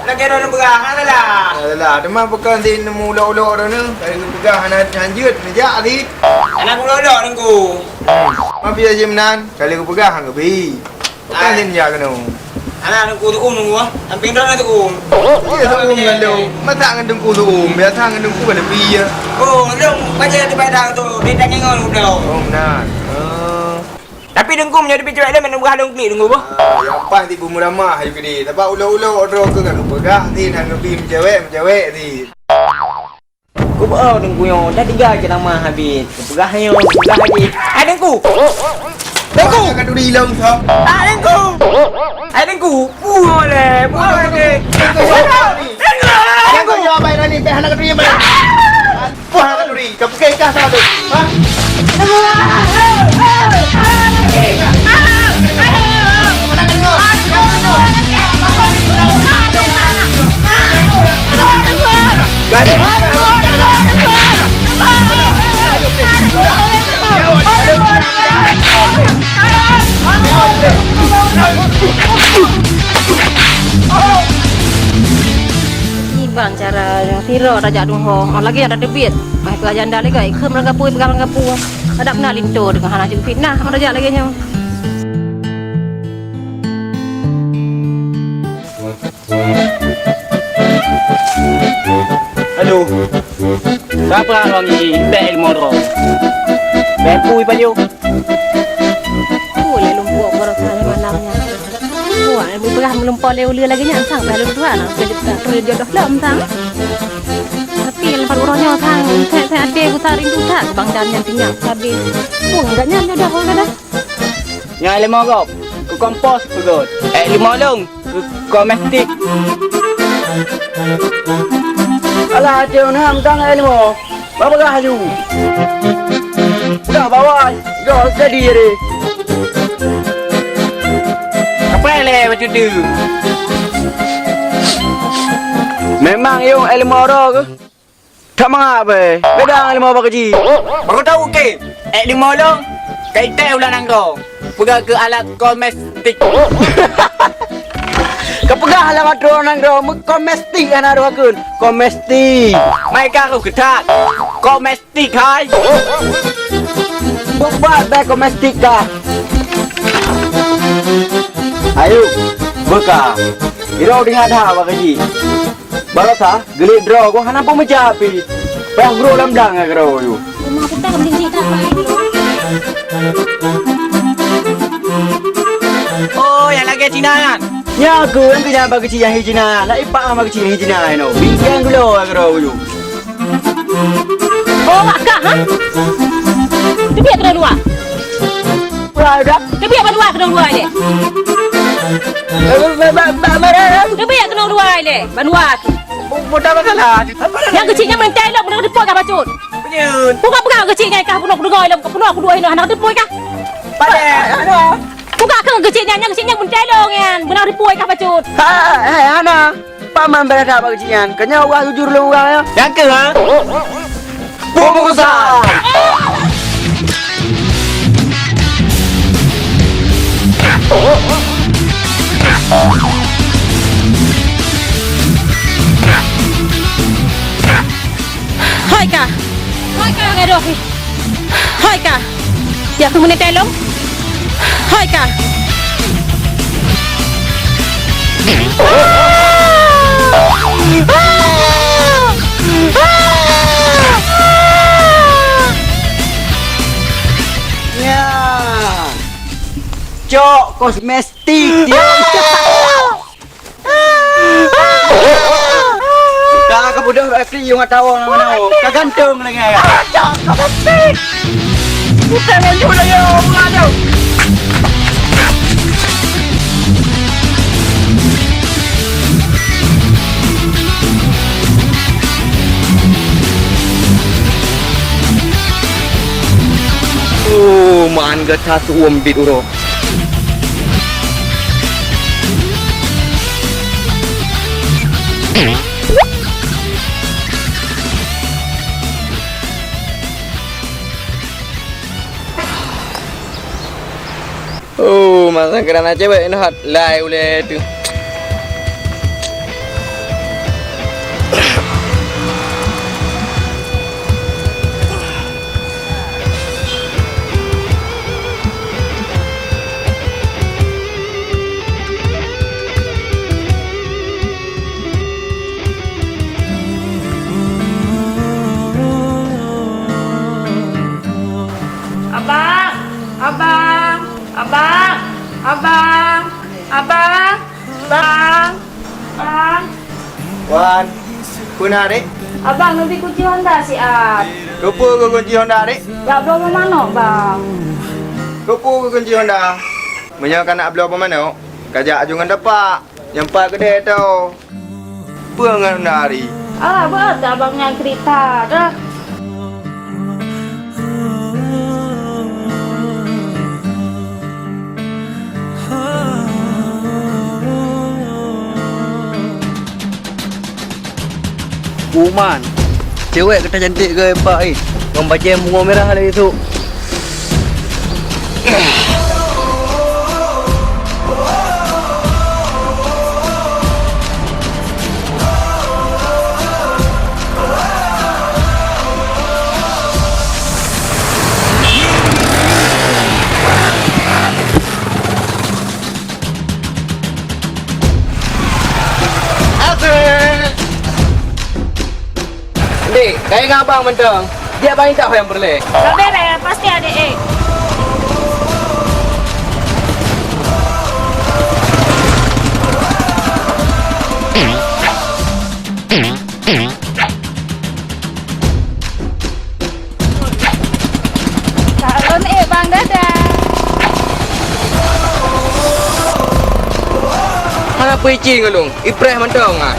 Lagèe droeneuh peugah, hana salah. Hana salah. Teuma pakon sit neumeuulok-ulok droeneuh? Ka lheueh geupeugah hana hanjeuet, neujak sit. Hana ulok-ulok, Teungku. Meubiasa jih meunan, ka lheueh geupeugah hana geubi. Pakon sit neujak keunoe? Hana, Teungku, seuuem, Teungku, ah. Sampéng droeneuh seuuem. Iya, seuuem ngon lôn. Masa ngon Teungku seuuem? Biasa ngon Teungku ka leubeh, ya. Oh, lôn baca di padang tu, di daging ngon udah. Oh, meunan. Oh. Tapi Teungku, meunyoe teupike cewek lôn, meunan beurah lôn klik Teungku boh. Ah, nyang paih tibu meuramah ayue keudeh. Sabab ulok-ulok droe keuh ka geupeugah sit, hana geubi meucewek-meucewek sit. Kupeugah Teungku nyoe, dah tiga ceramah habéh. Kupeugah nyoe, kupeugah habéh. Hai Teungku! Teungku! Ka turi lôn, Sob. Hai Teungku! Hai Teungku! Buah lé, buah lé. Teungku! Teungku! Teungku! Teungku! Teungku! Puah ka turi, ka peuke kah salah tu. Ha? Kiban cara nyang sidroe tajak tuho, oh, lagèe nyang tateubiet. Bah, keu janda lé gai, kheun lam gapu, peugah lam gapu. Adak na linto deungon hana jeuet fitnah, oh, tajak lagèe nyoe. Aduh, siapa orang ni? Bèk ilmu roh. Bèk pui payu. Pui lé lumpur baroesa lé malam nyan. Wah, ilmu beurah meulumpo lé uleue lagèe nyan sang, dah lôn tuha na, keu jeuet ka troh jodoh lom sang. Tapi lam pat uroe nyoe sang, that-that até geusa rindu that, bang dan nyan tinggai sabe. Pun gak nyan jodoh orang kada. Nyan lima gob, keu kompos peugöt. Eh, lima lông, keu komestik. Alah, até uneum tang eh lima. Bapeugah laju. Dah bawai, dah jadi deh. Kapai lé bacut tu. Memang yong ilmu oro ke? Tak mangat be. Beda ilmu apa kecil. Baru tahu ke? Ilmu lo. Kai teh ulah nanggroe. Peugah ke alat komestik. Kau peugah alat nanggroe, komestik hana doa kun. Komestik. Mai ka aku ketat. Komestik. Tik hai. Bubat bèk komestik ka. Ayo, beuka. Iro deungon that bak gaji. Baroesa, geulit droe goh hana peumeuja pih. Payah groe lam blang ngon keudroe yue. Rumah putar mending cerita apa ini? Oh, nyang lagèe Cina nyan. Nyan keuh, nyang keuh nyan bak keuchik nyang hi Cina. Lah ipak ngon bak keuchik nyang hi Cina nyoe. Bingkeng geulo ngon keudroe yue. Oh, wak kah, ha? Teubiet keudua-dua. Wah, dah. Teubiet bandua keudua-dua ilèe. Eh, ba, ba, ba, ba, ba, ba. Teubiet keudua-dua ilèe. Bandua. Bu-, buta masalah. Nyang keuchik nyan meuntèe lom, beunang teupot kah bacut. Peunyeut. Buka peugah keuchik nyan kah, peunoh keudua ilèe, peunoh keudua ilèe, hana teupot kah? Pada, hana. Buka keu keuchik nyan, nyang keuchik nyan meuntèe lom nyan, beunang teupot kah bacut. Ha, eh, hana. Paman bèk that bak keuchik nyan. Keu nyoe wah jujur lôn urang nyoe. Nyang keuh, ha? Peue meukeusai! Hôi kah! Hai ka, hai ka. Ya, aku meuneutai lom. Hai ka. Ya. Cok kosmetik dia. Ka, ka beudôh bak klik yue ngon tawong ngon manoe. Ka gantong lagèe nyan. Ka beupik. Bukan ngon yue lagèe ureueng nyoe. Oh, man gata tuom bit uroe. Oh, masa keunan cewek nyoe hat lai ulèe teuh. Abang, abang, abang, abang, abang, bang, bang. Wan, peue na, Dek? Abang, neubi kunci Honda siat. Keupeue keu kunci Honda, Dek? Jak bloe manok, Bang. Keupeue keu kunci Honda? Meunyoe ka nak bloe manok, ka jak aju ngon tapak. Nyang pat keudeh tho. Peue ngon Honda ari? Alah, beuet abang nyan keurita dah. Kuman, cewek gata cantik keu bak, eh. Ngon bajèe bungoe mirah lagèe su. Asik. Dek, kayèe ngon abang mantong. Biar abang intat ho nyang peureulèe. Ka bèrèh, pasti adék, eh. Calon, eh, Bang Dadang. Hana peue ici ngon lôn, ipreh mantong, ah.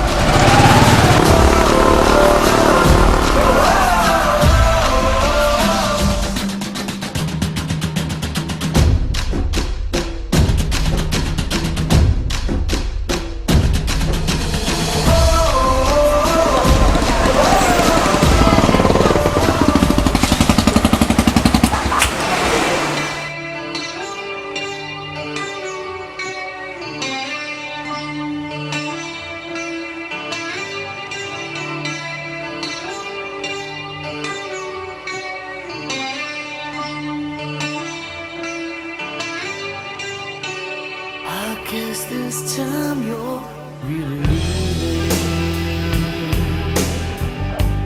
I guess this time you're really leaving.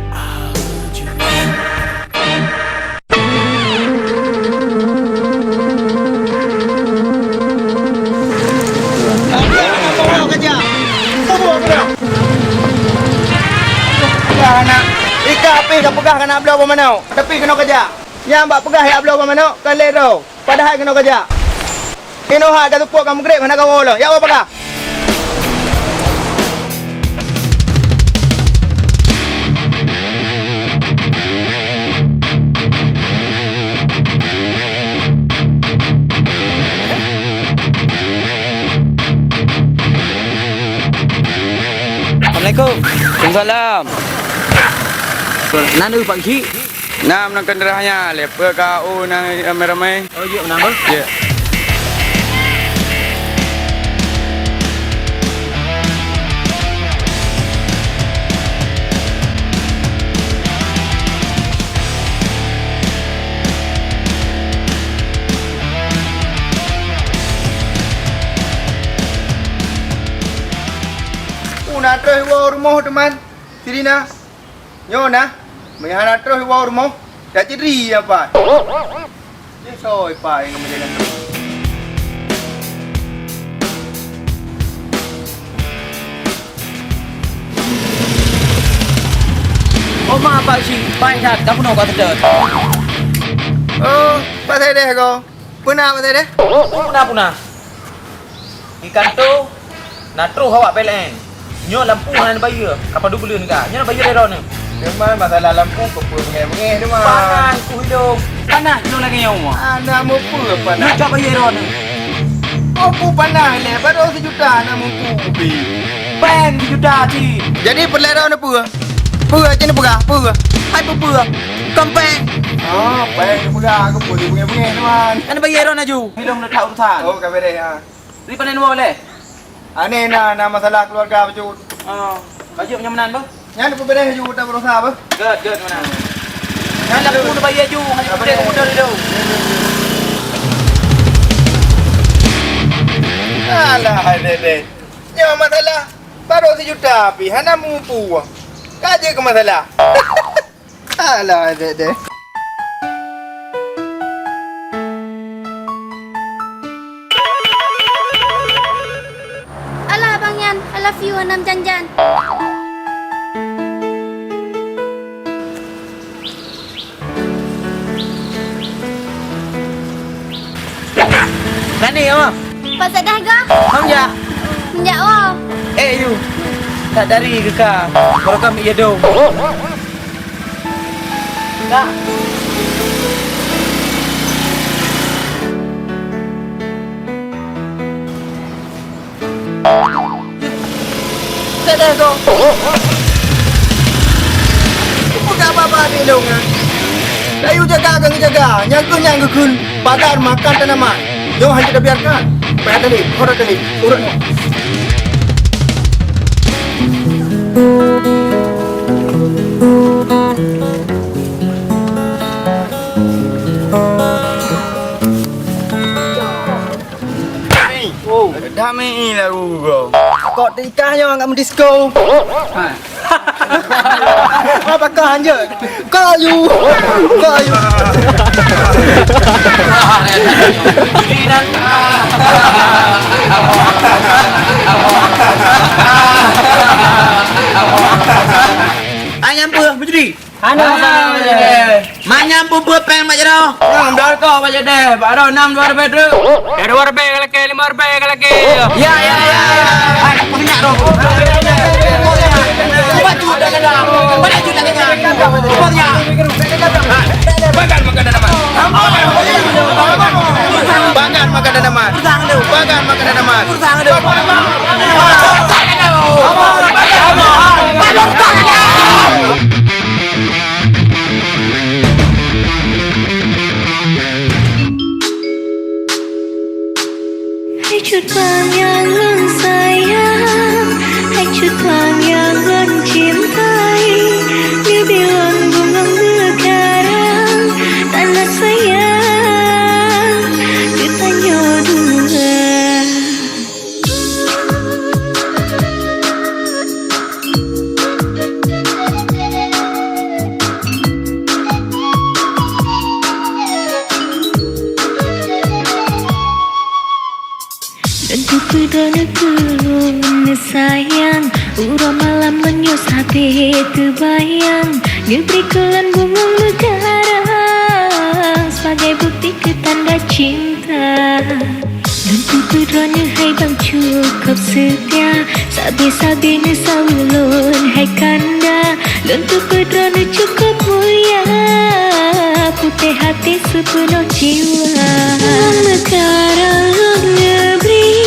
I heard you. Peugah aneuk. Ika pih ka peugah keuneuk bloe buah manok, tapi keunoe keujak. Nyang bak peugah jak bloe buah manok ka lhèe droe, padahai keunoe keujak. Inoe hai ka teupok ka meugreb hana kawoe lom. Jak woe peugah. Assalamualaikum. Waalaikumsalam. Nan eu Pak Geuchik? Nam nangkon darah nyan, lé peue ka u na ramé-ramé. Oh, jeuet meunan, Bang? Jeuet. Troh iwoe rumoh teuma, Sirina. Nyoe na, meunyo hana troh iwoe rumoh, ya cit ri apa? Nyoe soe ipa nyang meunjaga. Oh, ma, Pak Cik, pai that, kamoe nyoe ka seutôt. Oh, Pak Saideh ko. Peue na, Pak Saideh? Peue na, peue na? Di kantô na troh awak P L N. Nyoe lampu hana neubayeue, ka padub buleuen ka. Nyoe neubayeue lé droeneuh. Teuma masalah lampu keupeue beungéh-beungéh teuma. Panas ku hidup. Panas nyoe lagèe nyoe. Hana mupeue panas. Nyoe cok bayeue droeneuh. Oh, peue panas lé, baru sijuta hana mupeue. Péng sijuta cit. Jadi peureulèe droeneuh peue? Peue cit neupeugah? Peue? Hai peue-peue? Kon péng. Oh, péng neupeugah, keupeue beungéh-beungéh teuma. Kan bayeue droeneuh aju. Hidup neutak urusan. Oh, ka beres, ha. Di panen woe lé? Aneh na, na masalah keluarga bacut. Oh, bacut nyoe meunan, bah? Nyan peubedeh ju utak berusaha, bah? Gèt, gèt meunan. Nyan lampu neubayeue ju, hana peubedeh komputer tu. Alah, hai deh, deh. Nyoe masalah baru sijuta pih hana mupu. Ka jeuet keu masalah. Alah, dek, dek. Alah, abang nyan, I love you, hana meujan-jan. Nani, oh? Pasal dah ga? Ham jak? Menjak, oh. Eh, you. Tak dari ke ka? Baru kami ya dong. Kak. Sedeh ko. Peugah baba di lông nyan. Kayu jaga keu jaga, nyang keu nyang geukheun pagar makan tanaman. Nyoe hana tabiarkan. Payah tadi, kora tadi, urut nyoe. Oh, damai lagu kau. Kok tingkah nyoe agak mendisko. Ha. Apa kau anjir? Kau you. Kau you. Ayam pun menjadi. Hana masalah. Manyam peubuet péng bak jaroe. Nam dua reutôh bak jadeh, bak jaroe nam dua ribèe treuk. Ya, dua ribèe ka lakèe, lima ribèe ka lakèe. Ya, ya, ya, ya. Hai, peunyak roh. Baju dah kena. Baju dah kena. Peunyak. Bagan makan tanaman. Bagan makan tanaman. Bagan makan tanaman. Hai cut panjang lôn sayang, hai cut panjang lôn cintai, bibi lôn bungong meukarang, tanda sayang geutanyoe dua. Dan kupeudong keu lôn sayang, uroe malam meunyoe sabe teubayang, neubri keu lôn bungong meukarang, sebagai bukti keu tanda cinta. Lôn teupeue droeneuh hai bang cukôp seutia, sabe-sabe neusaweue lôn hai kanda. Lôn teupeue droeneuh cukôp mulia, putéh até seupeunoh jiwa. Ngon meukarang lôn neubri,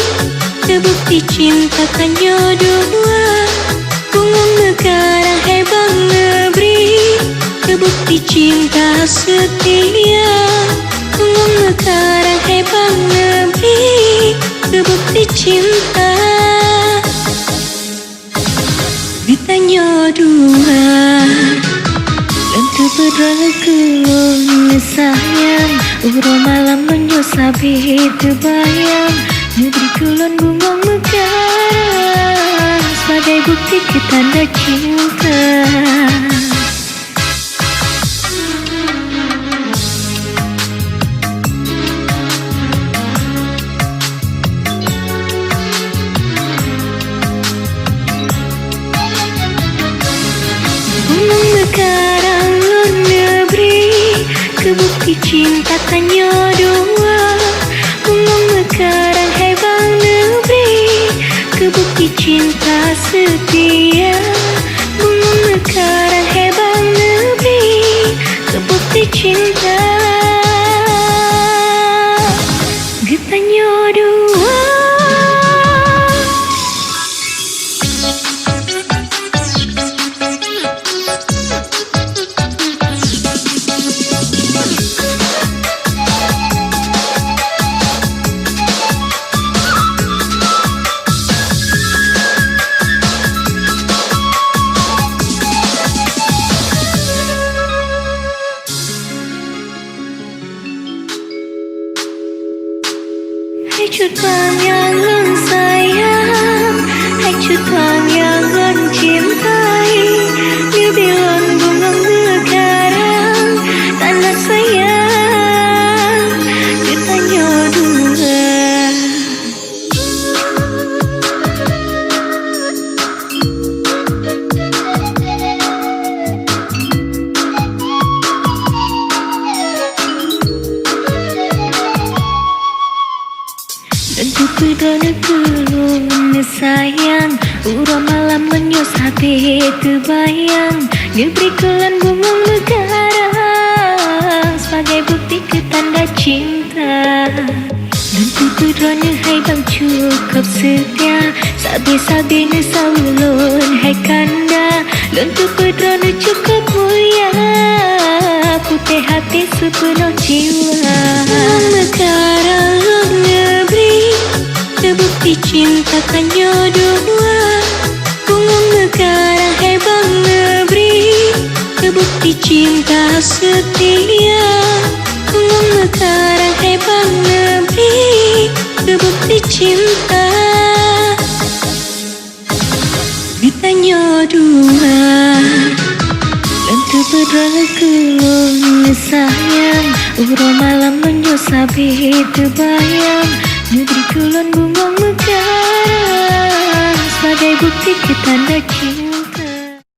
keu bukti cinta tanyoe dua. Bungong meukarang hai bang neubri, keu bukti cinta seutia. Bungong meukarang hai bang neubri, keu bukti cinta geutanyoe dua. Lôn teupeue droeneuh keu lôn sayang, uroe malam meunyoe sabe teubayang, neubri keu lôn bungong meukarang, sebagai Bukti keu tanda cinta. Bungong meukarang lôn neubri, keu bukti cinta tanyoe dua. Bungong meukarang hai bang neubri, keu bukti cinta seutia. Bungong meukarang hai bang neubri, keu bukti cinta geutanyoe dua. Hai cut bang nyang lôn sayang, hai cut bang nyang lôn cintai, neubri lôn bungong meukarang, tanda sayang geutanyoe dua. Lôn teupeudroe neukeu lôn neusayang, uroe malam lôn nyoe sabe teubayang, neubri keu lôn bungong meukarang, sebagai bukti keu tanda cinta. Lôn teupeudroe neuhai bang cukôp seutia, sabe-sabe neusaweue lôn hai kanda. Lôn teupeudroe neucukôp mulia, putéh até seupeunoh jiwa. Bungong meukarang lôn neubri, keu bukti cinta tanyoe dua. Bungong meukarang hai bang neubri, keu bukti cinta seutia. Bungong meukarang hai bang neubri, keu bukti cinta geutanyoe dua. Lôn teupeudroe keu lôn neusayang, uroe malam lôn nyoe sabe teubayang, neubri keu lôn bungong meukarang, sebagai bukti keu tanda cinta.